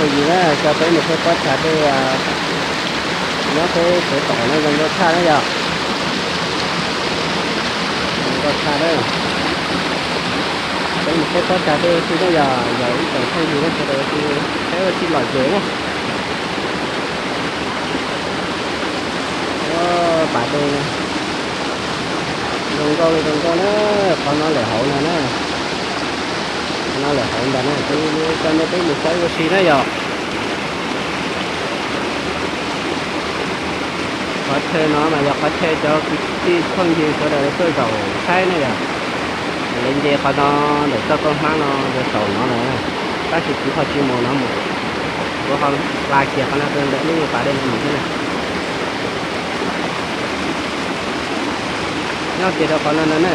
Yim na, coj peb mus saib pob tshav dej nyob peb sawv tom no zoo nkauj tshaj na yog. Zoo nkauj tshaj na. Peb mus saib pob tshav dej ua si na yog, yog ib tsoom phooj ywg na sawv daws ua si saib ua si lom zem na. Pas dej zoo nkauj li zoo nkauj na, qhov no lawm hauv ntag na. Qhov no lawm hauv ntag na, peb coj nej peb mus saib ua si na yog. Qhov chaw no mas yog qhov chaw cov kwv tij phooj ywg sawv daws tuaj zaum saib na yog. Lawv nce qhov no ntawm txoj koob hmab no rau saum no na, tab sis kuv ho tsis mus no mus, kuv ho hla kiag qhov no rau ntawm lub pas dej no mus xwb na. Nyob kiag rau qhov no no na.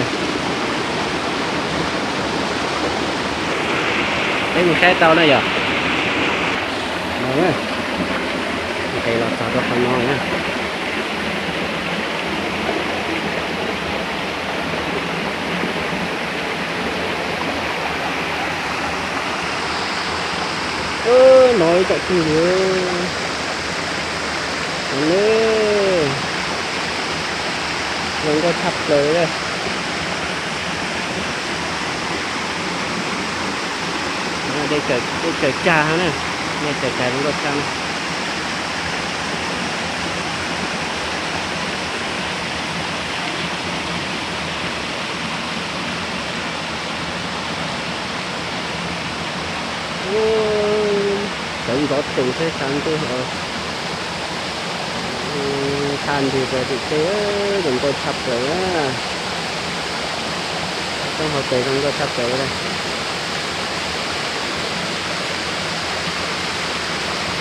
Peb mus saib tau na yog. No, nqes los txog rau qhov no na. No ib tsoom phooj ywg, no ne, zoo nkauj tshaj plaws li. Dej tsaws cag na, dej tsaws cag zoo nkauj tshaj na. Sawv ntxov tes thiab xav ntuj, thaj nrig rau tim tej zoo nkauj tshaj plaws na. Roob hauv pes zoo nkauj tshaj plaws li.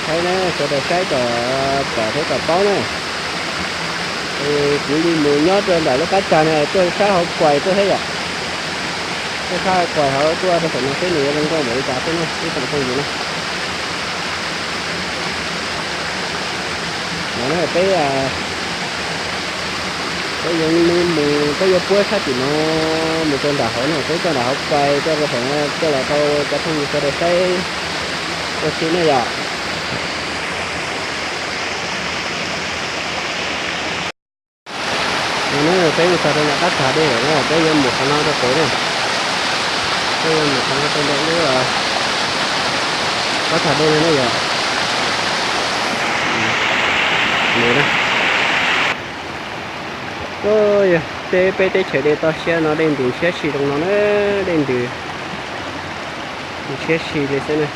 Saib na, sawv daws saib kom pom thiab kom paub na. Kuv li mus nyob rau nram lub qab tsag no tuaj sab hauv kuais tuaj thiab yom. Tuaj sab hauv kuais hauv tuaj rau saum no seb nws yuav zoo nkauj npaum li cas xwb na ib tsoom phooj ywg na. No na peb, peb yuav li mus, peb yuav puab sab tim no mus rau nram hauv na, peb tuaj nram hauv kuais tuaj rau saum no coj los rau cov phooj ywg sawv daws saib ua si na yom. No na peb mus txog rau nram qab tsag dej lawm na, peb yuav mus qhov no rau pem na. Peb yuav mus qhov no rau ntawm lub qab tsag dej no na yom. Mus na. Yog teb peb teb chaws dej toj siab no dej ntws siab si zoo no na, dej ntws siab si li xwb na.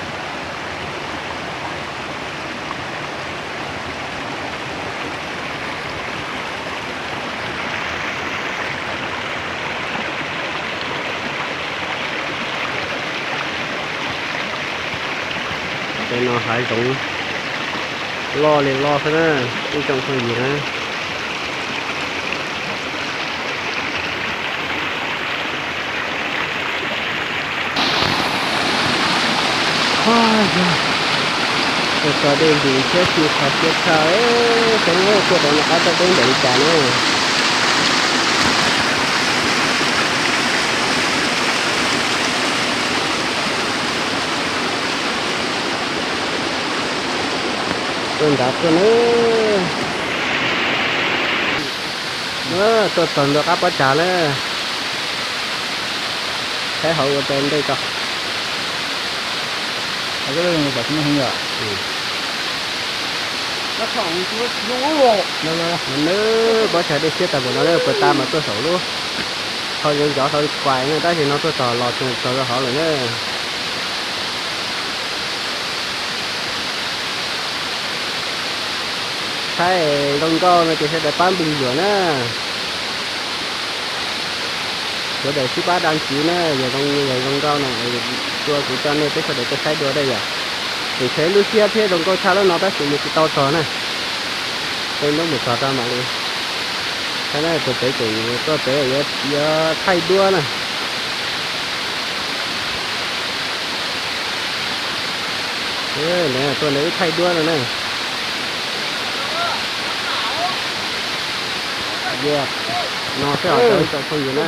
Tej no hav zoov loj li loj xwb na, ib tsoom phooj ywg na. Tuaj txog dej ntws siab si kho siab tshaj, saib tuaj rau nram qab toj roob npaum li cas na. Tuaj nrad tuaj na. Tuaj txog ntua qab pob tsag na. Saib hauv ua rau ntej tso. Nws pob tsag dej siab tag npaum no na, puag ta mas tuaj saum lub hauv zov zov hauv kuais na, tab sis no tuaj txog los txog rau hauv lawm na. Saib zoo nkauj no ces sawv daws pab npws yuam na. Sawv daws sib pab da kiv na, yog zoo, yog zoo nkauj no, tua kuv coj nej peb sawv daws tuaj saib dua da yom. Tseem tshuav ib lub siab thiab zoo nkauj tshaj lub no tab sis mus tsis tau txog na. Peb ntub mus txog rau mam li saib na, tus pem tseem tuaj pem yuav thaij duab na. Tuaj ntawd wb thaij duab no na. Yog no xwb os ib tsoom phooj ywg na.